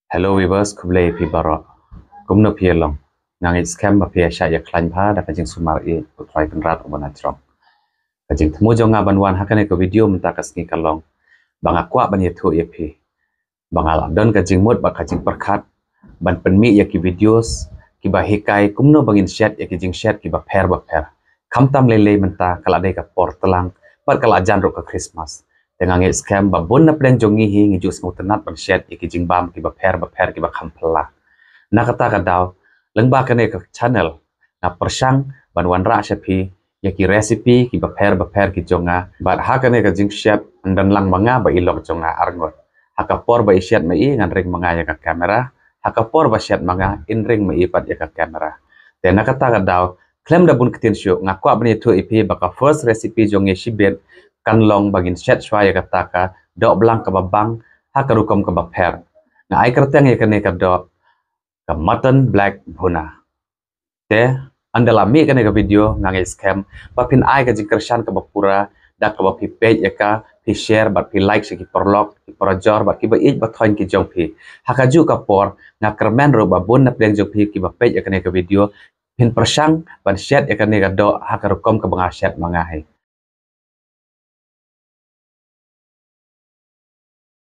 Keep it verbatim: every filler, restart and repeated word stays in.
Hello viewers, khublei phi baroh. Kumno phi long? Nga ngeit skhem ba phi ïa shah ïa khlaiñ bha da ka jingsumar ïa u Trai Kynrad uba na jrong. Ka jingthmu jong nga ban wan ha kane ka video mynta ka sngi ka long ba nga kwah ban ïathuh ïa phi ba nga la don ka jingmut bad ka jingpyrkhat ban pynmih ïa ki videos kiba hikai kumno ba ngin shet ïa ki jingshet kiba pher ba pher. Khamtam lei lei mynta ka la dei ka por tlang bad ka la jan ruh ka Christmas. Te nga ngeit skhem ba bun na pdeng jong ngi hi ngi ju sngewtynnat ban shet ïa ki jingbam kiba pher ba pher kiba kham phylla. Na kata ka daw, lyngba kane ka channel nga pyrshang ban wanrah sha phi ïa ki recipe kiba pher ba pher ki jong nga. Bad ha kane ka jingshet, ynda lang ma nga bad i lok jong nga arngut. Ha ka por ba i shet ma i ngan ring ma nga ïa ka camera. Ha ka por ba shet ma nga in ring ma i pat ïa ka camera. Te na kata ka daw, khlem da bun ktien shuh, nga kwah ban ïathuh ïa phi ba ka first recipe jong ngi shibit kan long ba ngin shet shuwa ïa kata ka doh blang kaba bang ha ka rukom kaba pher. Nga ai kyrteng ïa kane ka doh ka mutton black bhuna. Te ynda la mih kane ka video nga ngeit skhem ba phin ai ka jingkyrshan kaba pura da kaba phi peit ïa ka, phi share bad phi like sha ki paralok, ki parajor bad kiba ïeit ba thoiñ ki jong phi. Ha kajuh ka por nga kyrmen ruh ba bun na pdeng jong phi kiba peit ïa kane ka video phin pyrshang ban shet ïa kane ka doh ha ka rukom kaba nga shet ma nga hi.